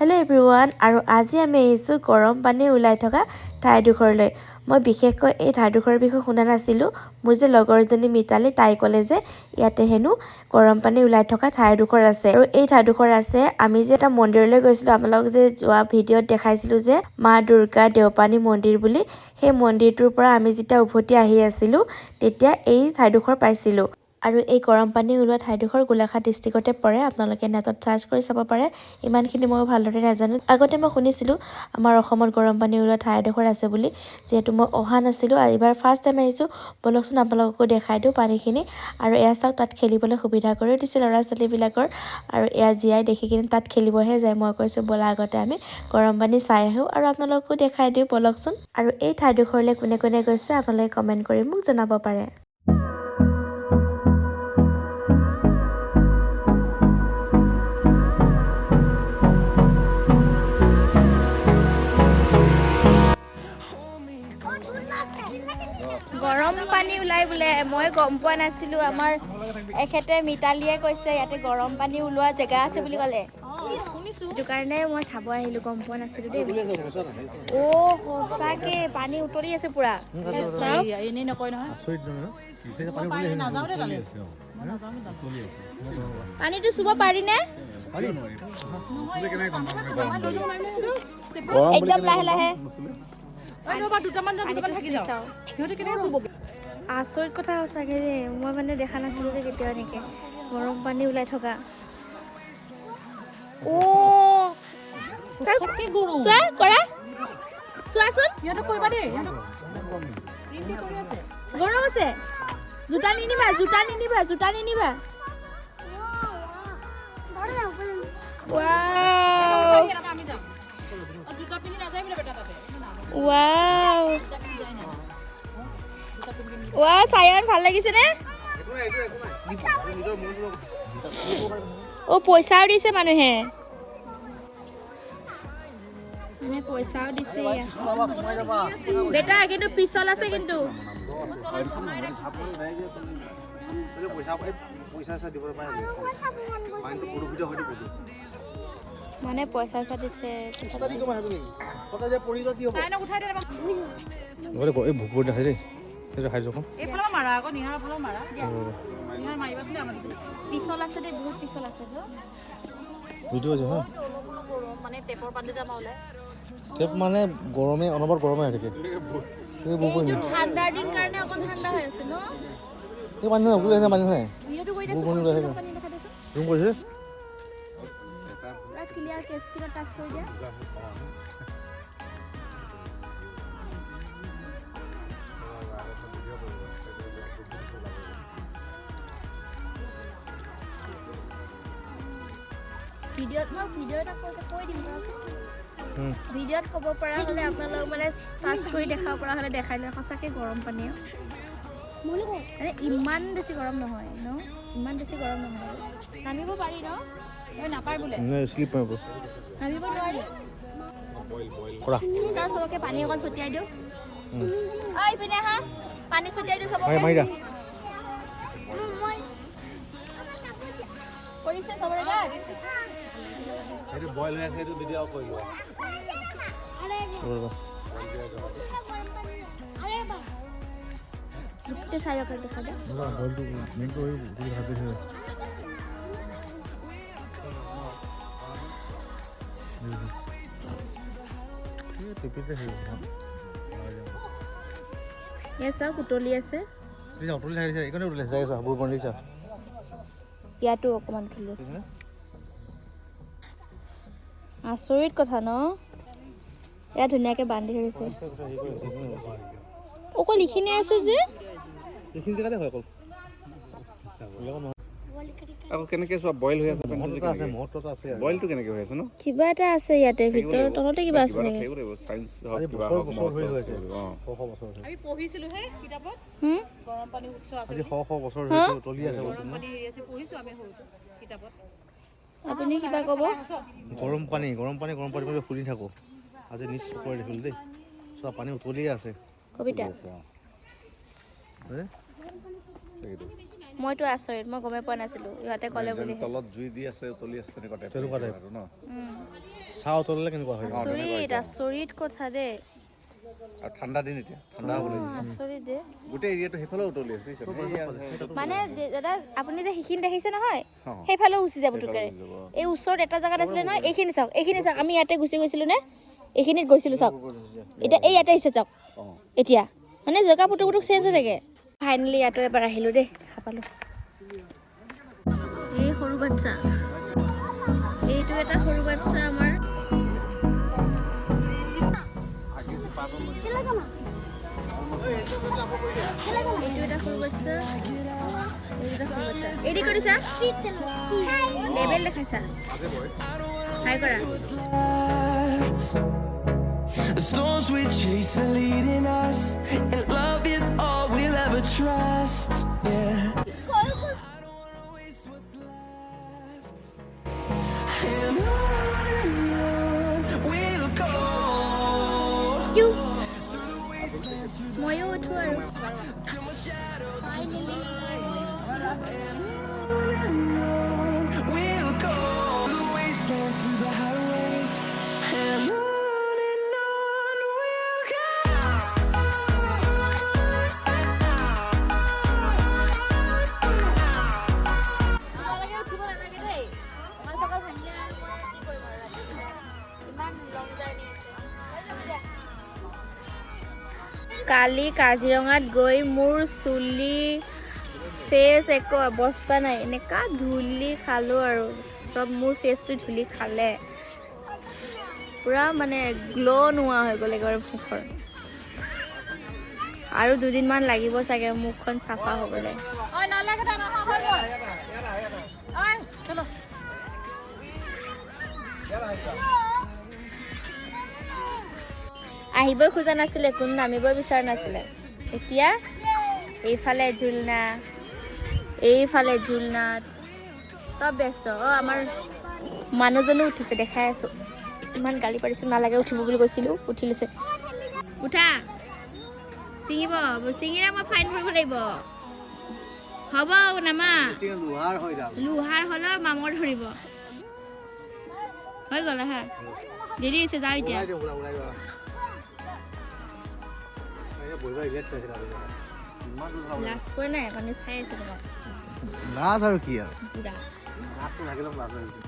Hello' everyone, আৰু আজি আমি আহিছোঁ গৰম পানী ওলাই থকা ঠাইডোখৰলৈ। মই বিশেষকৈ এই ঠাইডোখৰৰ বিষয়ে শুনা নাছিলোঁ। মোৰ যে লগৰজনী মিতালী, তাই ক'লে যে ইয়াতে হেনো গৰম পানী ওলাই থকা ঠাইডোখৰ আছে। আৰু এই ঠাইডোখৰ আছে, আমি যে এটা মন্দিৰলৈ গৈছিলোঁ, আপোনালোকক যে যোৱা ভিডিঅ'ত দেখাইছিলোঁ যে মা দুৰ্গা দেওপানী মন্দিৰ বুলি, সেই মন্দিৰটোৰ পৰা আমি যেতিয়া উভতি আহি আছিলোঁ তেতিয়া এই ঠাইডোখৰ পাইছিলোঁ। আৰু এই গৰম পানী ওলোৱা ঠাইডোখৰ গোলাঘাট ডিষ্ট্ৰিক্টতে পৰে। আপোনালোকে নেটত চাৰ্চ কৰি চাব পাৰে। ইমানখিনি ময়ো ভালদৰে নাজানো। আগতে মই শুনিছিলোঁ আমাৰ অসমত গৰম পানী ওলোৱা ঠাইডোখৰ আছে বুলি। যিহেতু মই অহা নাছিলোঁ, এইবাৰ ফাৰ্ষ্ট টাইম আহিছোঁ। ব'লকচোন, আপোনালোককো দেখাই দিওঁ পানীখিনি। আৰু এয়া চাওক, তাত খেলিবলৈ সুবিধা কৰিও দিছে ল'ৰা ছোৱালীবিলাকৰ। আৰু এয়া জীয়াই দেখি কিনে তাত খেলিবহে যায়। মই কৈছোঁ, ব'লা, আগতে আমি গৰম পানী চাই আহোঁ আৰু আপোনালোককো দেখাই দিওঁ, ব'লকচোন। আৰু এই ঠাইডোখৰলৈ কোনে কোনে গৈছে, আপোনালোকে কমেণ্ট কৰি মোক জনাব পাৰে। গৰম পানী ওলাই বোলে, মই গম পোৱা নাছিলোঁ। আমাৰ এখেতে মিতালীয়ে কৈছে, ইয়াতে গৰম পানী ওলোৱা জেগা আছে বুলি ক'লে। সেইটো কাৰণে মই চাব আহিলোঁ। গম পোৱা নাছিলোঁ দেই। অ' সঁচাকে পানী উতলি আছে পুৰা, চাওক। এনেই নকয় নহয়। আচৰিত নহয় ন? মই পানী নাযাওঁ দেই তালৈ। পানীটো চুব পাৰিনে? একদম লাহে লাহে। ঐ ৰ'বা, দুটামান যাওঁ, দুটামান থাকি যাওঁ। চাওঁ। সিহঁতে কেনেকৈ চুব? আচৰিত কথা সঁচাকে দেই। মই মানে দেখা নাছিলোঁ দেই কেতিয়াও এনেকে গৰম পানী ওলাই থকা। অ' সঁচাকে গৰম। চোৱা কৰা, চোৱাচোন। সিহঁতক কৰিবা দেই, সিহঁতক প্ৰিণ্ট কৰি আছে। গৰম আছে। জোতা নিনিবা, জোতা নিনিবা, জোতা নিনিবা। ৱাও! আমি যাম। অ, জোতা পিন্ধি নাযায় বোলে বেটা তাতে। ৱাও ৱাও, চায়ন, ভাল লাগিছেনে? অ' পইচাও দিছে মানুহে, মানে পইচাও দিছে ইয়াত। বেটা, কিন্তু পিছল আছে কিন্তু। পইচা পইচা চইচা দিব পাৰে, পানীটো প্ৰদূষিত হয়তো বহুত। মানে পইচা চইচা দিছে। পৰি যোৱা কি হ'ব? চাইনক উঠাই দে। এই ভোক দেখাই দেই, সেইটো খাই যাওঁচোন। এইফালৰ পৰা মাৰা আকৌ, নিহাৰৰ ফালৰ মাৰা। নিহাৰ মাৰিবাচোন দেই আমাৰ। পিছল আছে দেই, বহুত পিছল আছে তো। ভিডিঅ' হৈছে হা। মানে টেপৰ পানী যে আমাৰ ওলাই। টেপ মানে গৰমে, অনবৰত গৰমে হৈ থাকে। এই বুক। এইটো ঠাণ্ডাৰ দিন কাৰণে অকণ ঠাণ্ডা হৈ আছে ন? এই পানী নাই, ওলাই পানী নাই। ভিডিঅ'টো কৰি বহুত দেচোন। পানী ওলাই থাকে। পানী দেখা দেচোন। জুম কৰিছে। পুৰা ক্লিয়াৰ কে স্ক্ৰীনত টাচ কৰি দিয়া। ভিডিঅ'ত মই ভিডিঅ' এটা কৈ দিম ৰ'বাচোন। ভিডিঅ'ত ক'ব পৰা হ'লে, আপোনালোক মানে টাচ কৰি দেখাব পৰা হ'লে দেখাই লয়। সঁচাকৈ গৰম পানী, মানে ইমান বেছি গৰম নহয় ন? ইমান বেছি গৰম নহয়। নামিব পাৰি ন? এই নাপায় বোলে। শ্লিপ মাৰিব। নামিব নোৱাৰি। কৰা। চাওঁ, চবকে পানী অকণ ছটিয়াই দিওঁ। ঐ, ইপিনে আহা, পানী ছটিয়াই দিওঁ চবকে। মাৰি মাৰি দিয়া। পৰিছে চবৰে গাত। সেইটো বইল হৈ আছে, সেইটো ভিডিঅ' কৰি লোৱা। ৰ'বা। গোটেই চাৰিওকাষে দেখা দিয়া। বইলটো মেইনটো ভাত দিছে। টিপিতে। ইয়াত চাওক, উতলি আছে। উতলি থাকিছে, এইকাৰণে উতলি আছে। চা, বোৰ বন্ধ। ইয়াতো অকণমান উতলি আছে। আচৰিত কথা ন? ইয়াত ধুনীয়াকৈ বান্ধি ধৰিছে। অকল এইখিনি আছে যে। এইখিনি জেগাতে হয় অকল। আকৌ কেনেকে চোৱা, বইল হৈ আছে পানীটো যে। মহত্ব আছে। কেনেকে মহত্ব আছে। বইলটো কেনেকে হৈ আছে ন? কিবা এটা আছে ইয়াতে ভিতৰত, তলতে কিবা আছে কিবা এটা চাগে। থাকিব লাগিব, চাইন্স হওক, আজি কিবা বছৰ হওক, বছৰ মহত্ব হৈ আছে। থাকিব লাগিব, অঁ। শ শ বছৰ হৈছে। আমি পঢ়িছিলো হে কিতাপত। হুম? গৰম পানী উৎস আছে। আজি শ শ বছৰ হৈছে, উতলি আছে বস্তু গৰম ন? পানী হেৰি আছে, পঢ়িছো আমি সৰুতে কিতাপত। আপুনি কিবা ক'ব? গৰম পানী, গৰম পানী, গৰম পানী বুলি শুনি থাকোঁ, আজি নিজ চকুৰে দেখিলোঁ দেই। চোৱা, পানী উতলিয়ে আছে। কবিতা। হয়নে? সেইটো। মইতো আচৰিত, মই গমেই পোৱা নাছিলোঁ, ইহঁতে ক'লে যেন বুলি। তলত জুই দি আছে, উতলি আছে, তেনেকুৱা টাইপ তেনেকুৱা টাইপ। আৰু ন? চাহ উতলিলে কেনেকুৱা হয়। আচৰিত আচৰিত কথা দেই। আৰু ঠাণ্ডা দিন, এতিয়া ঠাণ্ডা হ'ব লাগিছে। আচৰিত দেই। গোটেই এৰিয়াটো সেইফালেও উতলি আছে, বুজিছা? মানে দাদা, আপুনি যে সেইখিনি দেখিছে নহয়, সেইফালেও গুচি যাব পুতুকৰে। এই ওচৰত এটা জেগাত আছিলে নহয়, এইখিনি চাওক, এইখিনি চাওক, আমি ইয়াতে গুচি গৈছিলোঁ নে এইখিনিত গৈছিলোঁ, চাওক এতিয়া এই ইয়াতে আহিছে, চাওক এতিয়া মানে জেগা পুতুক পুতুক চেঞ্জ হৈ থাকে। ফাইনেলি ইয়াতো এবাৰ আহিলোঁ দেই, দেখা পালোঁ। এই সৰু বাচ্ছা, এইটো এটা সৰু বাচ্ছা আমাৰ। এইটো এটা সৰু বাচ্ছা, এইটো এটা সৰু বাচ্ছা। এইটো কৰিছা, লেবেল দেখাইছা, হাই কৰা। The storms we chase are leading us, and love is all we'll ever trust. Yeah. I don't wanna waste what's left. And on we'll go. Through the wastelands, through the ময়ো উঠো আৰু। Till my shadow turns to sun rays. And on we'll go. Through the wastelands, through the highways, and on we'll go. তোমালোকে উঠিব নালাগে দেই, মই চকল ভাঙিলে আৰু মই কি কৰিম আৰু, ৰাতি ইমান লং জাৰ্ণি আছে। কালি কাজিৰঙাত গৈ মোৰ চুলি, ফেচ একো অৱস্থা নাই, এনেকুৱা ধূলি খালোঁ আৰু চব মোৰ ফেচটো ধূলি খালে, পূৰা মানে গ্ল' নোহোৱা হৈ গ'ল একেবাৰে মুখৰ। আৰু দুদিনমান লাগিব চাগে মুখখন চাফা হ'বলৈ। ঐ, নালাগে দে, নহয়, হৈ গ'ল। ঐ, চলো। আহিবই খোজা নাছিলে, কোনো নামিবই বিচৰা নাছিলে। এতিয়া এইফালে ঝুলনা, এইফালে ঝুলনাত চব ব্যস্ত। অঁ, আমাৰ মানুহজনো উঠিছে, দেখাই আছোঁ। ইমান গালি পাৰিছোঁ, নালাগে উঠিব বুলি কৈছিলোঁ, উঠি লৈছে। উঠা, ছিঙিব, ছিঙিলে মই ফাইন ভৰিব লাগিব। হ'ব নামা। লোহাৰ হৈ যাম। লোহাৰ হ'লেও মামৰ ধৰিব। হৈ গ'ল, আহা, দেৰি হৈছে, যাওঁ এতিয়া। ওলাই দিওঁ, ওলাই ওলাই যোৱা। এই বহিব ৰিলেক্স হৈছে তাত। ইমান দূৰ যাব। লাজ পোৱা নাই? মানে চাই আছোঁ তোমাক। লাজ আৰু কি আৰু? পুৰা। লাজটো থাকিলেও লাজ লাগিছে।